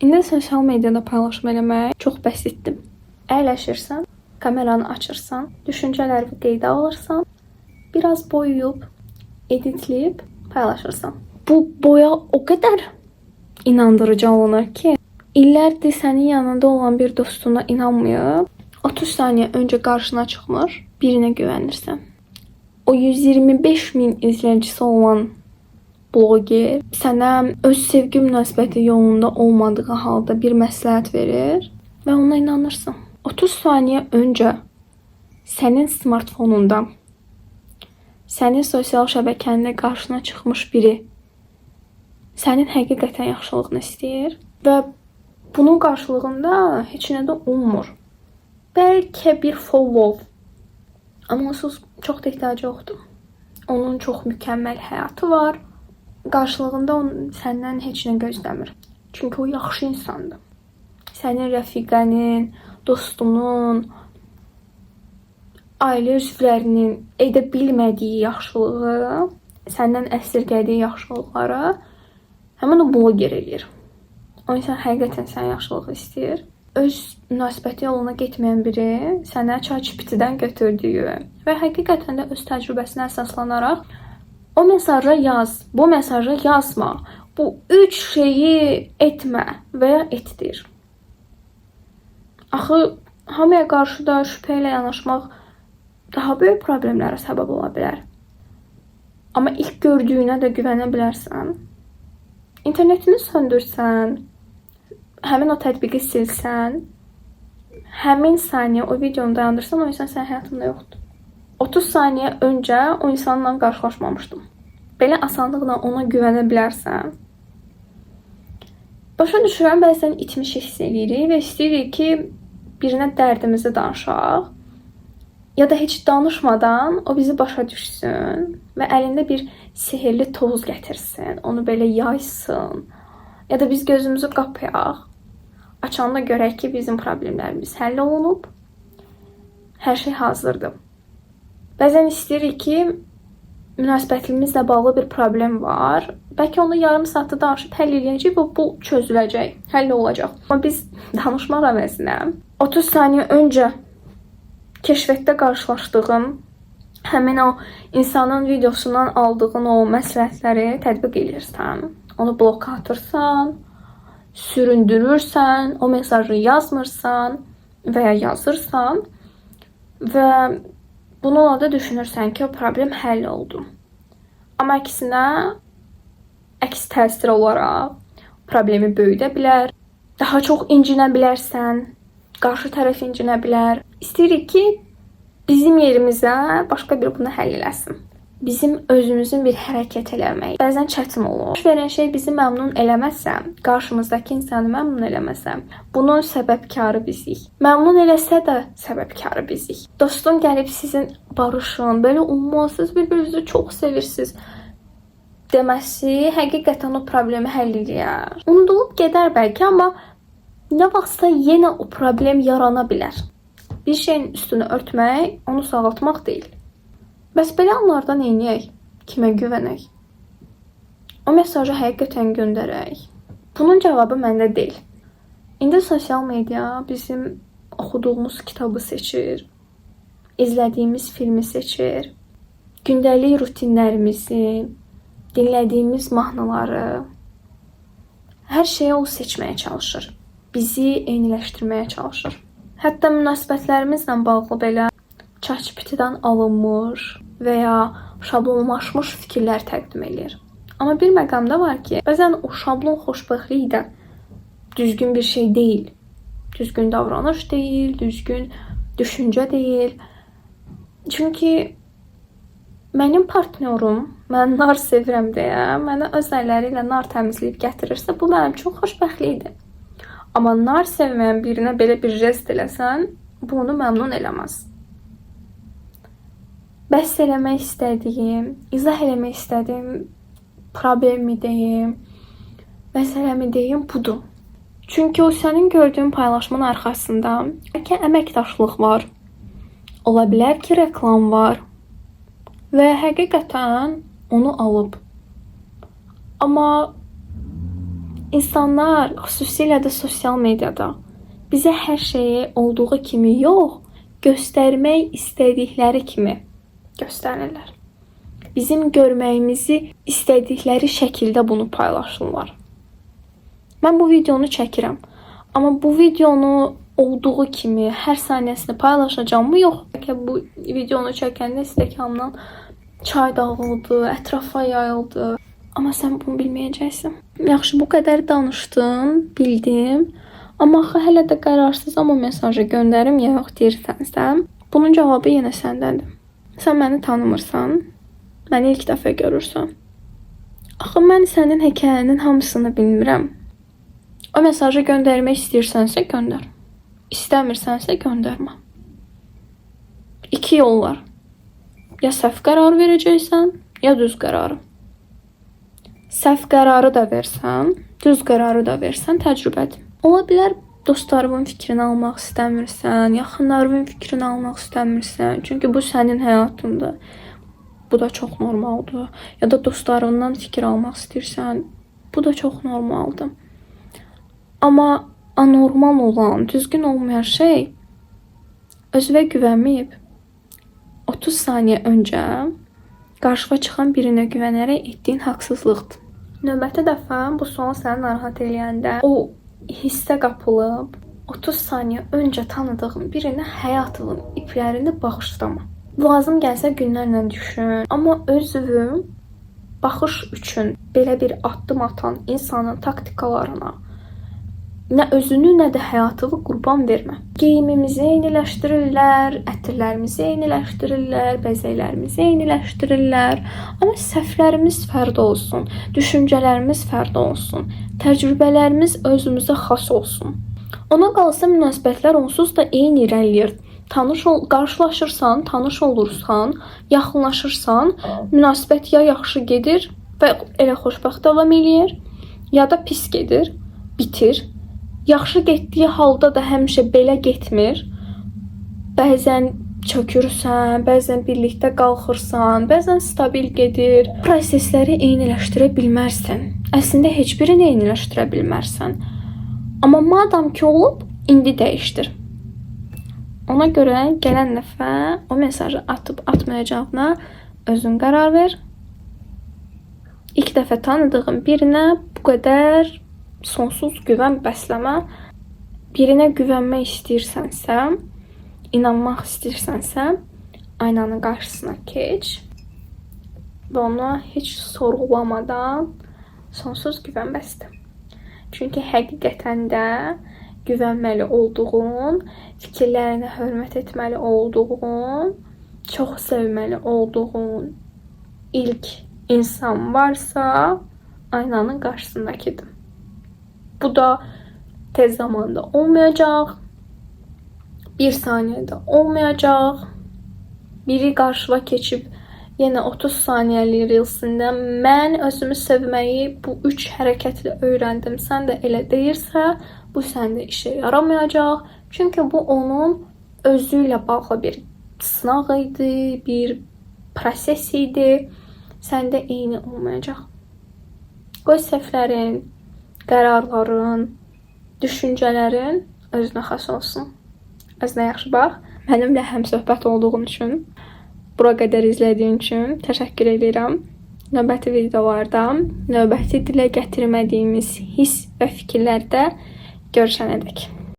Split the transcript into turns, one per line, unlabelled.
İndi sosial mediada paylaşım eləmək çox bəsitdir. Əyləşirsən, kameranı açırsan, düşüncələrini qeydə alırsan, biraz boyayıb, editləyib paylaşırsan. Bu boya o qədər inandırıcı olunur ki, illərdir sənin yanında olan bir dostuna inanmayıb, 30 saniyə öncə qarşına çıxmış birinə güvənirsən. O 125 min izləyicisi olan bloger sənə öz sevgi münasibəti yolunda olmadığı halda bir məsləhət verir və ona inanırsan. 30 saniyə öncə sənin smartfonunda, sənin sosial şəbəkəndə qarşına çıxmış biri sənin həqiqətən yaxşılığını istəyir və bunun qarşılığında heç nə də ummur. Bəlkə bir follow. Amma onsuz çox da ehtiyacı yoxdur. Onun çox mükəmməl həyatı var. Qarşılığında onun səndən heç nə gözləmir. Çünki o yaxşı insandır. Sənin rəfiqənin, dostunun, ailə üzvlərinin edə bilmədiyi yaxşılığı, səndən əsirgədiyi yaxşılıqları həmin o bloger eləyir. O insan həqiqətən sənin yaxşılığı istəyir. Öz münasibəti yoluna getməyən biri sənə ChatGPT-dən götürdüyü və həqiqətən də öz təcrübəsinə əsaslanaraq o mesajı yaz, bu mesajı yazma, bu üç şeyi etmə və ya etdir. Axı hamıya qarşı da şübhə ilə yanaşmaq daha böyük problemlərə səbəb ola bilər. Amma ilk gördüyünə də güvənə bilərsən. İnternetini söndürsən, həmin o tətbiqi silsən, həmin saniyə o videonu dayandırsan, o insan sənin həyatında yoxdur. 30 saniyə öncə o insanla qarşılaşmamışdım. Belə asanlıqla ona güvənə bilərsən. Başa düşürəm, bəzən itmiş hiss eləyirik və istəyirik ki, birinə dərdimizi danışaq. Ya da heç danışmadan o bizi başa düşsün və əlində bir sehirli toz gətirsin, onu belə yaysın. Ya da biz gözümüzü qapayaq. Açanda görək ki, bizim problemlərimiz həll olunub. Hər şey hazırdır. Bəzən istəyirik ki, münasibətimizlə bağlı bir problem var. Bəlkə onu yarım saatda danışıb həll eləyəcəyik və bu çözüləcək, həll olacaq. Amma biz danışmaq əvəzinə 30 saniyə öncə keşfiyyatda qarşılaşdığın həmin o insanın videosundan aldığın o məsləhətləri tətbiq eləyirsən. Onu bloka atırsan, süründürürsən, o mesajı yazmırsan və ya yazırsan və bununla da düşünürsən ki, o problem həll oldu. Amma əksinə, əks təsir olaraq problemi böyüdə bilər, daha çox incinə bilərsən, qarşı tərəf incinə bilər. İstəyirik ki, bizim yerimizə başqa biri bunu həll eləsin. Bizim özümüzün bir hərəkət eləmək bəzən çətin olur. Baş verən şey bizi məmnun eləməsə, qarşımızdakı insanı məmnun eləməsə, bunun səbəbkarı bizik. Məmnun eləsə də səbəbkarı bizik. Dostun gəlib sizin barışın, belə olmaz, siz bir-birinizi çox sevirsiniz deməsi həqiqətən o problemi həll eləyər. Unudulub gedər bəlkə, amma nə vaxtsa yenə o problem yarana bilər. Bir şeyin üstünü örtmək, onu sağaltmaq deyil. Bəs belə anlarda nə edək? Kimə güvənək? O mesajı həqiqətən göndərək. Bunun cavabı məndə deyil. İndi sosial media bizim oxuduğumuz kitabı seçir, izlədiyimiz filmi seçir, gündəlik rutinlərimizi, dinlədiyimiz mahnıları, hər şeyi o seçməyə çalışır. Bizi eyniləşdirməyə çalışır. Hətta münasibətlərimizlə bağlı belə ChatGPT-dən alınmış və ya şablonlaşmış fikirlər təqdim eləyir. Amma bir məqam da var ki, bəzən o şablon xoşbəxtlik də düzgün bir şey deyil. Düzgün davranış deyil, düzgün düşüncə deyil. Çünki mənim partnyorum mən nar sevirəm deyə mənə öz əlləri ilə nar təmizləyib gətirirsə, bu mənim üçün xoşbəxtlikdir. Amma nar sevməyən birinə belə bir jest eləsən, bu onu məmnun eləməz. Bəhs eləmək istədiyim, izah eləmək istədiyim problemi deyim, məsələmi deyim budur. Çünki o sənin gördüyün paylaşımın arxasında bəlkə əməkdaşlıq var. Ola bilər ki, reklam var və həqiqətən onu alıb. Amma İnsanlar, xüsusilə də sosial mediada bizə hər şeyi olduğu kimi yox, göstərmək istədikləri kimi göstərirlər. Bizim görməyimizi istədikləri şəkildə bunu paylaşırlar. Mən bu videonu çəkirəm. Amma bu videonu olduğu kimi hər saniyəsini paylaşacağam mı? Yox. Bəlkə bu videonu çəkəndə stəkandan çay dağıldı, ətrafa yayıldı. Amma sən bunu bilməyəcəksən. Yaxşı, bu qədər danışdım, bildim. Amma axı hələ də qərarsızam, o mesajı göndərim ya yox deyirsənsə, bunun cavabı yenə səndədir. Sən məni tanımırsan, məni ilk dəfə görürsən. Axı mən sənin hekayənin hamısını bilmirəm. O mesajı göndərmək istəyirsənsə göndər. İstəmirsənsə göndərmə. İki yol var. Ya səhv qərar verəcəksən, ya düz qərarı. Səhv qərarı da versən, düz qərarı da versən təcrübədir. Ola bilər dostlarının fikrini almaq istəmirsən, yaxınlarının fikrini almaq istəmirsən. Çünki bu sənin həyatındır. Bu da çox normaldır. Ya da dostlarından fikir almaq istəyirsən. Bu da çox normaldır. Amma anormal olan, düzgün olmayan şey özünə güvənməyib 30 saniyə öncə qarşına çıxan birinə güvənərək etdiyin haqsızlıqdır. Növbəti dəfə bu sual səni narahat eləyəndə o hissə qapılıb 30 saniyə öncə tanıdığın birinə həyatının iplərini bağışlama. Lazım gəlsə günlərlə düşün, amma özünü baxış üçün belə bir addım atan insanın taktikalarına nə özünü, nə də həyatını qurban vermə. Geyimimizi eyniləşdirirlər, ətirlərimizi eyniləşdirirlər, bəzəklərimizi eyniləşdirirlər. Amma səhvlərimiz fərqli olsun, düşüncələrimiz fərqli olsun, təcrübələrimiz özümüzə xas olsun. Ona qalsa münasibətlər onsuz da eyni irəliləyir. Tanış ol, qarşılaşırsan, tanış olursan, yaxınlaşırsan, münasibət ya yaxşı gedir və elə xoşbəxt davam eləyir, ya da pis gedir, bitir. Yaxşı getdiyi halda da həmişə belə getmir. Bəzən çökürsən, bəzən birlikdə qalxırsan, bəzən stabil gedir. Prosesləri eyniləşdirə bilməzsən. Əslində heç birini eyniləşdirə bilməzsən. Amma madam ki olub, indi dəyişdir. Ona görə gələn dəfə o mesajı atıb atmayacağına özün qərar ver. İlk dəfə tanıdığın birinə bu qədər sonsuz güvən bəsləmə. Birinə güvənmək istəyirsənsə, inanmaq istəyirsənsə, aynanın qarşısına keç və ona heç sorğulamadan sonsuz güvən bəslə. Çünki həqiqətən də güvənməli olduğun, fikirlərinə hörmət etməli olduğun, çox sevməli olduğun ilk insan varsa, aynanın qarşısındakıdır. Bu da tez zamanda olmayacaq. Bir saniyədə olmayacaq. Biri qarşıva keçib yenə 30 saniyəlik reelsində mən özümü sevməyi bu 3 hərəkətlə öyrəndim. Sən də elə deyirsə, bu səndə işə yaramayacaq. Çünki bu onun özü ilə bağlı bir sınaq idi, bir proses idi. Səndə eyni olmayacaq. Qoy səhvlərin, qərarların, düşüncələrin özünə xas olsun. Özünə yaxşı bax. Mənimlə həmsöhbət olduğun üçün, bura qədər izlədiyin üçün təşəkkür edirəm. Növbəti videolarda, növbəti dilə gətirmədiyimiz hiss və fikirlərdə görüşənədək.